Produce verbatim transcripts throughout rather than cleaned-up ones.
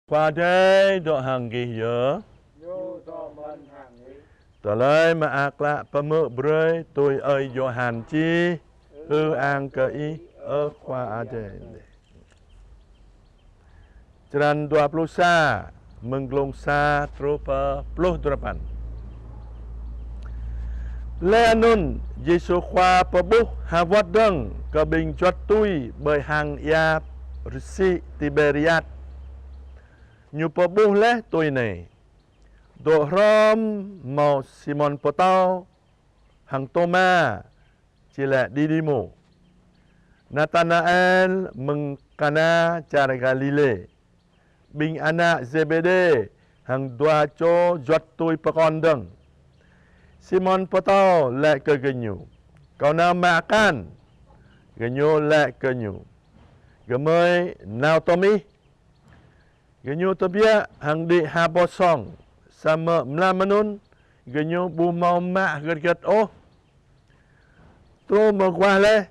Khua Adai dŏ hăng gih yơh. Ñu dŏ mơ̆n hăng ih. Tơlơi Mơak Klă pơhmư̆ brơi tui ơi Yôhan čih. Ư-ang kơ Ih, ơ Khua Adai. Črăn dua pluh sa, mơ̆ng glông sa truh pơ pluh duapăn. Laih anŭn, Yêsu Khua pơƀuh ha wơ̆t dơ̆ng kơ ƀing juăt tui ƀơi hang ia rơsĭ Tiberiad. Ñu pơƀuh laih tui anai: Dŏ hrŏm hmâo Simôn Pơtâo, hăng Tôma, či laĭ Didimô, Natanael mơ̆ng Kana čar Galilê, ƀing ană Zêbêđê hăng dua čô juăt tui pơkŏn dơ̆ng. Simôn Pơtâo laĭ kơ gơñu: Kâo nao mă akan. Gơñu laĭ kơ ñu: Gơmơi nao tŏm ih. Gơñu tơbiă hăng đĭ ha boh song, samơ̆ mlam anŭn gơñu ƀu hmâo mă hơget-hơget ôh. Truh mơguah laih,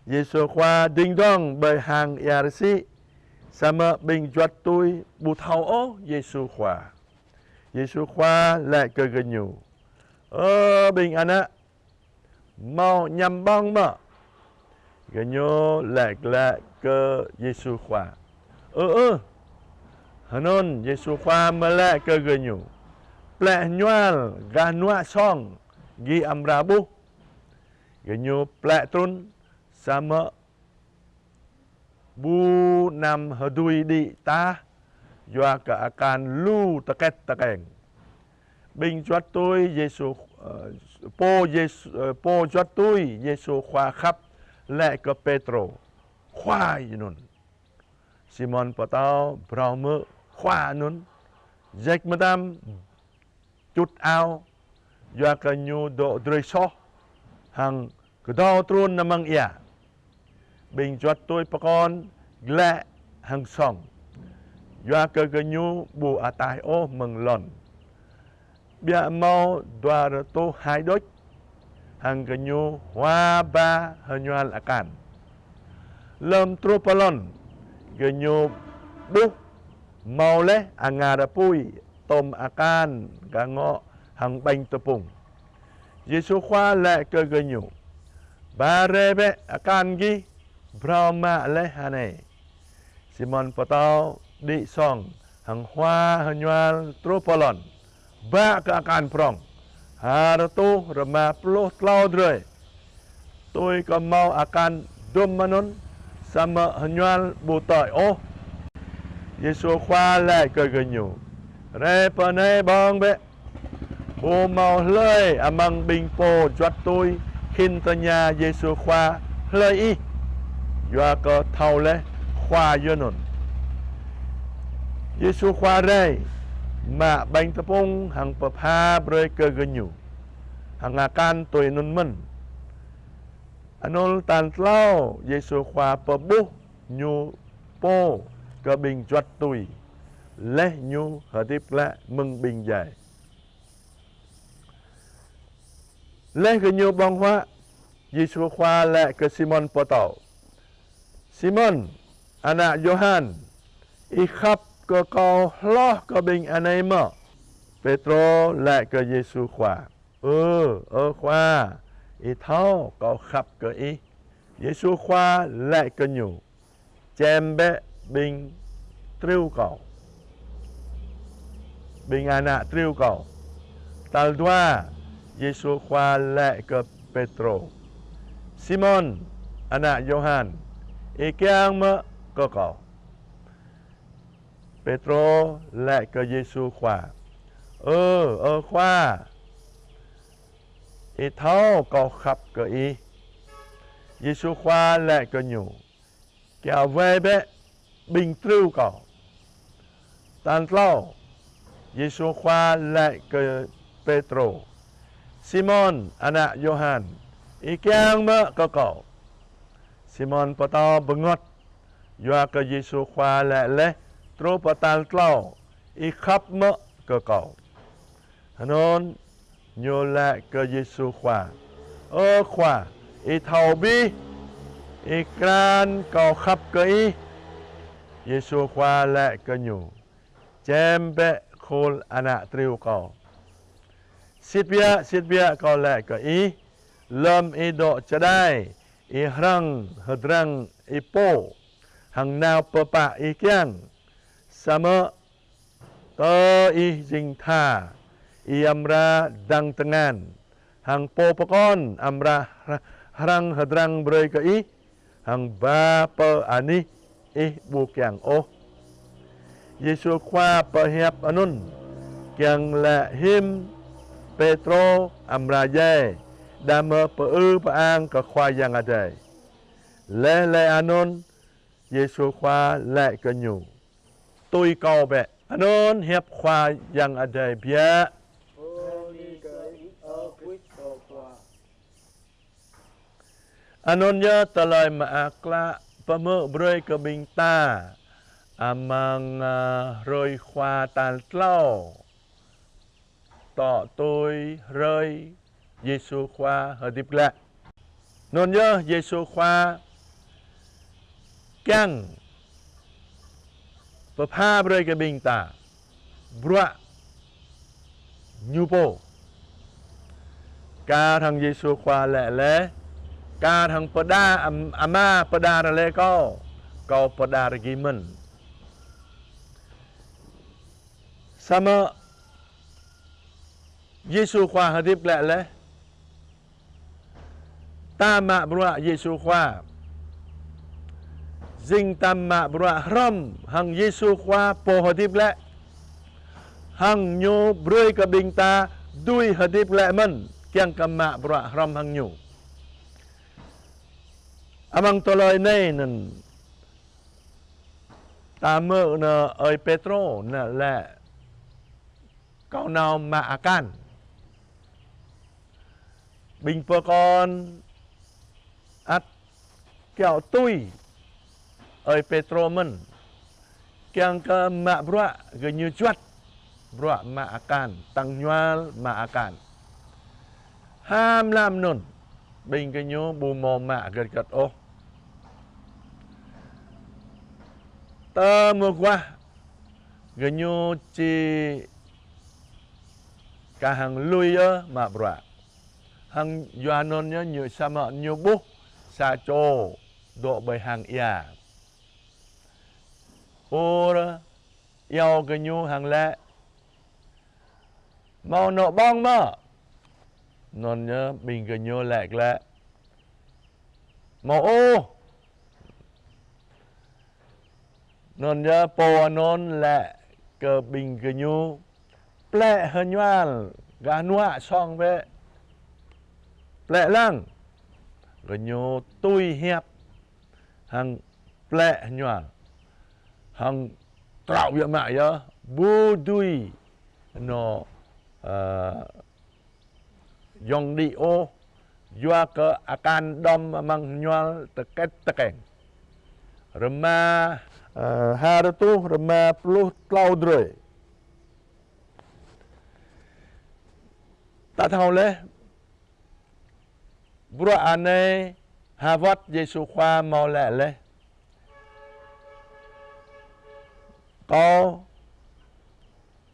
Yêsu Khua ding dŏng ƀơi hang ia rơsĭ, samơ̆ ƀing juăt tui ƀu thâo ôh Yêsu Khua. Yêsu Khua laĭ kơ gơñu: Ơ ƀing ană, hmâo añăm ƀơ̆ng mơ̆? Gơñu laĭ glaĭ kơ Yêsu Khua: Ơ ơ. Hơnŭn Yêsu Khua mơ̆ laĭ kơ gơñu: Plĕ hơñual gah hơnuă song, gih amra ƀuh. Gơñu plĕ trŭn, samơ̆ ƀu anăm hơdui đĭ tah, yua kơ akan lu tơkĕt tơkeng. Ƀing juăt tui Yêsu, ơ, pô Yêsu, ơ, pô juăt tui Yêsu Khua khăp laĭ kơ Pêtrô: Khua, yơh anŭn. Simôn Pơtâo phrâo hmư̆ Khua anŭn, jĕk mơtam čut ao, yua kơ ñu dŏ drơi soh, hăng kơdâo trŭn amăng ia. Ƀing juăt tui pơkŏn glaĭ hăng song, yua kơ gơñu ƀu ataih ôh mơ̆ng lŏn. Biă hmâo dua rơtuh hai đôč, hăng gơñu hua ba hơñual akan. Lơm truh pơ lŏn, gơñu ƀuh hmâo laih angar apui tŏm akan gah ngŏ hăng ƀañ tơpŭng. Yêsu Khua laĭ kơ gơñu: Ba rai bĕ akan gih, phrâo mă laih ha anai. Simôn Pơtâo đĭ song hăng hua hơñual truh pơ lŏn, bă kơ akan prŏng. Ha rơtuh rơma pluh klâo drơi tui kơ hmâo akan dŭm anŭn, samơ̆ hơñual ƀu tơi ôh. Yêsu Khua laĭ kơ gơñu: Rai pơ anai ƀơ̆ng bĕ. Ƀu hmâo hlơi amăng ƀing pô juăt tui khĭn tơña Yêsu Khua hlơi ih, yua kơ thâo laih Khua yơh anŭn. Yêsu Khua rai, mă ƀañ tơpŭng hăng pơpha brơi kơ gơñu, hăng akan tui anŭn mơ̆n. Anŭn tal tlâo Yêsu Khua pơƀuh ñu pô kơ ƀing juăt tui, laih ñu hơdip glaĭ mơ̆ng ƀing djai. Laih gơñu ƀơ̆ng huă, Yêsu Khua laĭ kơ Simôn Pơtâo: Simôn, ană Yôhan, ih khăp kơ kâo hloh kơ ƀing anai mơ̆? Pêtrô laĭ kơ Yêsu Khua: Ơ, ơ Khua, ih thâo kâo khăp kơ ih. Yêsu Khua laĭ kơ ñu: Čem bĕ ƀing triu kâo, ƀing ană triu kâo. Tal dua, Yêsu Khua laĭ kơ Pêtrô: Simôn, ană Yôhan, ih kiăng mơ̆ kơ kâo? Pêtrô laĭ kơ Yêsu Khua: Ơ, ơ Khua, ih thâo kâo khăp kơ ih. Yêsu Khua laĭ kơ ñu: Kiaŏ wai bĕ ƀing triu kâo. Tal tlâo, Yêsu Khua laĭ kơ Pêtrô: Simôn, ană Yôhan, ih kiăng mơ̆ kơ kâo? Simôn Pơtâo bơngơ̆t, yua kơ Yêsu Khua laĭ laih truh pơ tal tlâo: Ih khăp mơ̆ kơ kâo? Hơnŭn ñu laĭ kơ Yêsu Khua: Ơ Khua, ih thâo abih, ih krăn kâo khăp kơ ih. Yêsu Khua laĭ kơ ñu: čem bĕ khul ană triu Kâo. Sĭt biă, sĭt biă Kâo laĭ kơ ih, lơ̆m ih dŏ čơđai, ih hrăng hơdrăng ih pô, hăng nao pơpă ih kiăng. Samơ̆ tơ ih jing tha, ih amra dăng tơngan, hăng pô pơkŏn amra hră-, hrăng hơdrăng brơi kơ ih, hăng ba pơ anih ih ƀu kiăng ôh. Yêsu Khua pơhiăp anŭn, kiăng laĭ hiư̆m Pêtrô amra djai, đah mơ̆ pơư pơang kơ Khua Yang Adai. Laih laĭ anŭn, Yêsu Khua laĭ kơ ñu: Tui Kâo bĕ. Anŭn hiăp Khua Yang Adai biă. Anŭn yơh tơlơi mơak klă pơhmư̆ brơi kơ ƀing ta amăng, a, hrơi Khua tal tlâo, tŏ tui hrơi Yêsu Khua hơdip glaĭ. Anŭn yơh Yêsu Khua kiăng pơpha brơi kơ ƀing ta bruă Ñu pô. Kar hăng Yêsu Khua laĭ laih, kar hăng pơđar am-, Ama pơđar laih Kâo, Kâo pơđar gih mơ̆n. Samơ̆ Yêsu Khua hơdip glaĭ laih, ta mă bruă Yêsu Khua. Jing ta mă bruă hrŏm hăng Yêsu Khua pô hơdip glaĭ. Hăng Ñu brơi kơ ƀing ta dưi hơdip glaĭ mơ̆n, kiăng kơ mă bruă hrŏm hăng Ñu. Amăng tơlơi anai anŭn, ta hmư̆ nơ ơi Pêtrô nơ laĭ: Kâo nao mă akan. Ƀing pơkŏn ăt kiaŏ tui ơi Pêtrô mơ̆n, kiăng kơ mă bruă gơñu juăt, bruă mă akan, tăng ñuăl mă akan. Hăm lăm anŭn, ƀing gơñu ƀu hmâo mă hơget hơget ôh. Tơ mơguah gơñu či kah hăng lui yơh mă bruă. Hăng yua anŭn yơh ñu samơ̆ ñu ƀuh sa čô dŏ ƀơi hang ia. Ur iâu gơñu hăng laĭ: Hmâo nŏ ƀơ̆ng mơ̆? Anŭn yơh ƀing gơñu laĭ glaĭ: Hmâo ôh. Anŭn yơh pô anŭn laĭ kơ ƀing gơñu: Plĕ hơñuăl gah hnuă song bĕ. Plĕ lăng. Gơñu tui hiăp hăng plĕ hơñuăl. Hăng trŏ biă mă yơh, ƀu dưi nŏ, ơ, yŏng đĭ ôh, yua kơ akan đŏm amăng hơñuăl tơkĕt tơkeng. Rơma, ơ, ha rơtuh rơma pluh tlâo drơi. Ta thâo laih, bruă anai hơwơ̆t Yêsu Khua hmâo laĭ laih: Kâo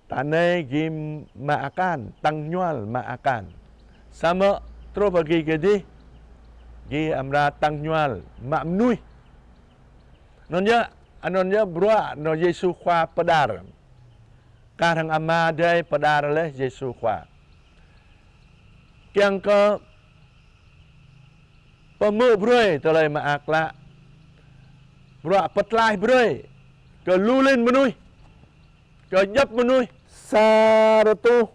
ta anai gih mă akan, tăng ñuăl mă akan. Samơ̆ truh pơ gih kơdih, gih amra tăng ñuăl mă mơnuih. Anŭn yơh, anŭn yơh bruă nŏ Yêsu Khua pơđar. Kar hăng Ama Adai pơđar laih Yêsu Khua. Kiăng kơ pơhmư̆ brơi tơlơi mơak klă, bruă pơtlaih brơi kơ lu lin mơnuih, kơ djŏp mơnuih. Sa rơtuh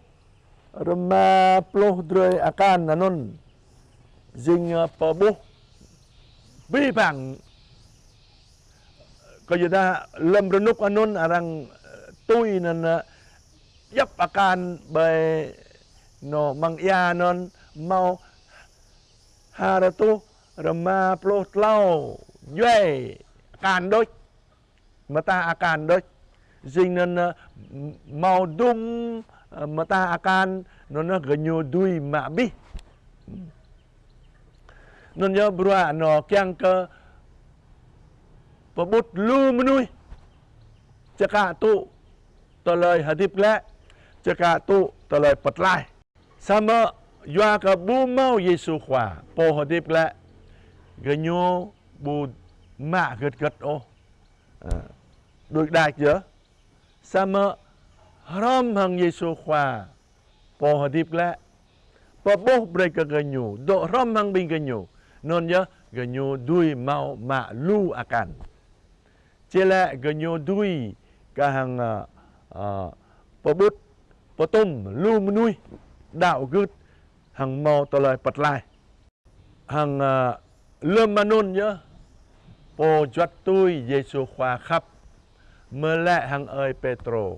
rơma pluh drơi akan anŭn jing, ơ, pơƀuh abih bang. Kơ yua dah lơ̆m rơnŭk anŭn arăng, ơ, tui anŭn, ơ, djŏp akan ƀơi nŏ amăng ia anŭn hmâo ha rơtuh rơma pluh tlâo djuai akan đôč. Mơta akan đôč. Jing anŭn, ơ, hmâo dŭm, ơ, mơta akan anŭn, ơ, gơñu dưi mă abih. Anŭn yơh bruă nŏ kiăng kơ pơƀut lu mơnuih čơkă tŭ tơlơi hơdip glaĭ, čơkă tŭ tơlơi pơtlaih. Samơ̆ yua kơ ƀu hmâo Yêsu Khua, Pô hơdip glaĭ, gơñu ƀu mă hơget hơget ôh. Ơ, đuaĭ đač yơh. Samơ̆ hrŏm hăng Yêsu Khua, Pô hơdip glaĭ, pơƀuh brơi kơ gơñu, dŏ hrŏm hăng ƀing gơñu. Anŭn yơh gơñu dưi hmâo mă lu akan. Či lĕ gơñu dưi kah hăng, ơ, ơ, pơƀut, pơtum lu mơnuih đaŏ gưt hăng hmâo tơlơi pơtlaih. Hăng, ơ, lơm anŭn yơh, pô juăt tui Yêsu Khua khăp, mơ̆ laĭ hăng ơi Pêtrô: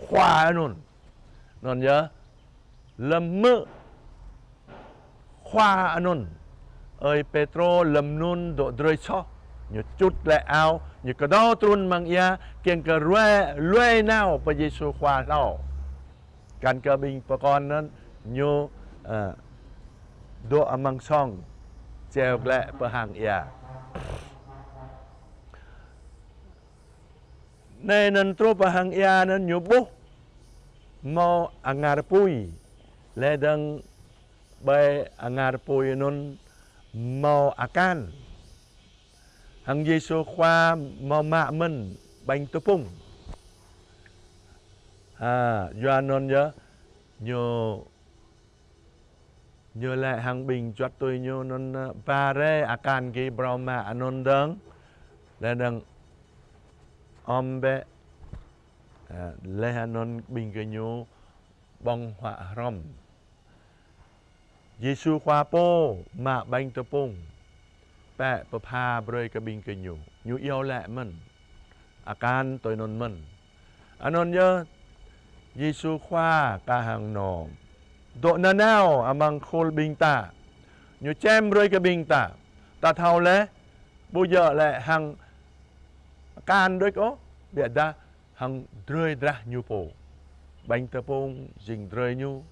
Khua anŭn. Anŭn yơh, lơm hmư̆ Khua anŭn, ơi Pêtrô lơm anŭn dŏ drơi soh, ñu čut glaĭ ao, ñu kơdâo trŭn amăng ia, kiăng kơ ruai, lui nao pơ Yêsu Khua hlâo. Kăn kơ ƀing pơkŏn anŭn ñu, ơ, dŏ amăng sŏng, čeo glaĭ pơ hang ia. Anai anŭn truh pơ hang ia anŭn ñu ƀuh hmâo angar apui, laih dơ̆ng ƀơi angar apui anŭn hmâo akan. Hăng Yêsu Khua hmâo mă mơ̆n ƀañ tơpŭng. Ha, yua anŭn yơh, ñu, ñu laĭ hăng ƀing juăt tui ñu anŭn, ơ, ba rai akan gih phrâo mă anŭn dơ̆ng, laih dơ̆ng ŏm bĕ. Ha, laih anŭn ƀing gơñu ƀơ̆ng huă hrŏm. Yêsu Khua pô mă ƀañ tơpŭng, pĕ pơpha brơi kơ ƀing gơñu, ñu iâu laĭ mơ̆n, akan tui anŭn mơ̆n. Anŭn yơh, Yêsu Khua kah hăng nŏ dŏ nanao amăng khul ƀing ta, ñu čem brơi kơ ƀing ta. Ta thâo laih, ƀu djơ̆ laĭ hăng akan đôč ôh, biă dah hăng drơi drah ñu pô. Ƀañ tơpŭng jing drơi ñu,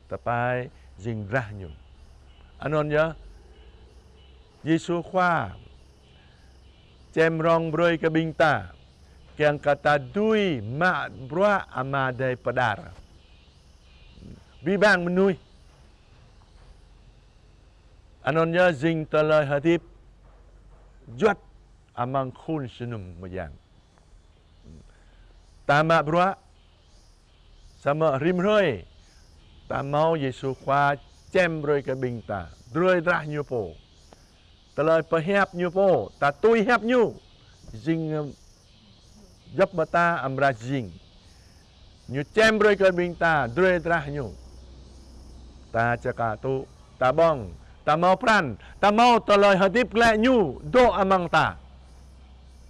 tơpai jing drah ñu. Anŭn yơh, Yêsu Khua čem rŏng brơi kơ ƀing ta, kiăng kơ ta dưi mă bruă Ama Adai pơđar. Abih bang mơnuih. Anŭn yơh jing tơlơi hơdip juăt amăng khul jơnum mơyang. Ta mă bruă, samơ̆ rĭm hrơi ta hmâo Yêsu Khua čem brơi kơ ƀing ta, drơi drah ñu pô. Tơlơi pơhiăp ñu pô, ta tui hiăp ñu, jing, ơ, djŏp mơta amra jing. Ñu čem brơi kơ ƀing ta, drơi drah ñu. Ta čơkă tŭ, ta ƀơ̆ng, ta hmâo pran, ta hmâo tơlơi hơdip glaĭ ñu dŏ amăng ta.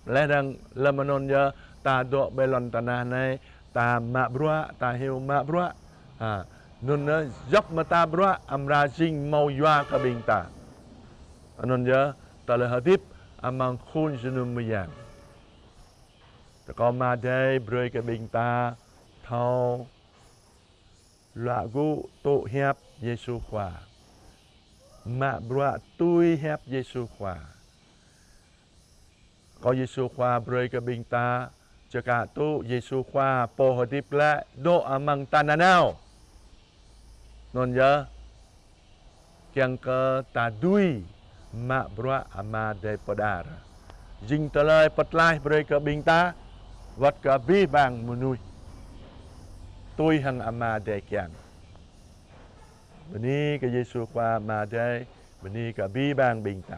Laih dơ̆ng lơm anŭn yơh ta dŏ ƀơi lŏn tơnah anai, ta mă bruă, ta hyu mă bruă. Ha, anŭn yơh djŏp mơta bruă amra jing hmâo yua kơ ƀing ta. Anŭn yơh tơlơi hơdip amăng khul jơnum mơyang. Rơkâo Ama Adai brơi kơ ƀing ta thâo luă gŭ tŭ hiăp Yêsu Khua, mă bruă tui hiăp Yêsu Khua. Rơkâo Yêsu Khua brơi kơ ƀing ta čơkă tŭ Yêsu Khua pô hơdip glaĭ dŏ amăng ta nanao. Anŭn yơh, kiăng kơ ta dưi mă bruă Ama Adai pơđar. Jing tơlơi pơtlaih brơi kơ ƀing ta, wơ̆t kơ abih bang mơnuih tui hăng Ama Adai kiăng. Bơni kơ Yêsu Khua Ama Adai, bơni kơ abih bang ƀing ta.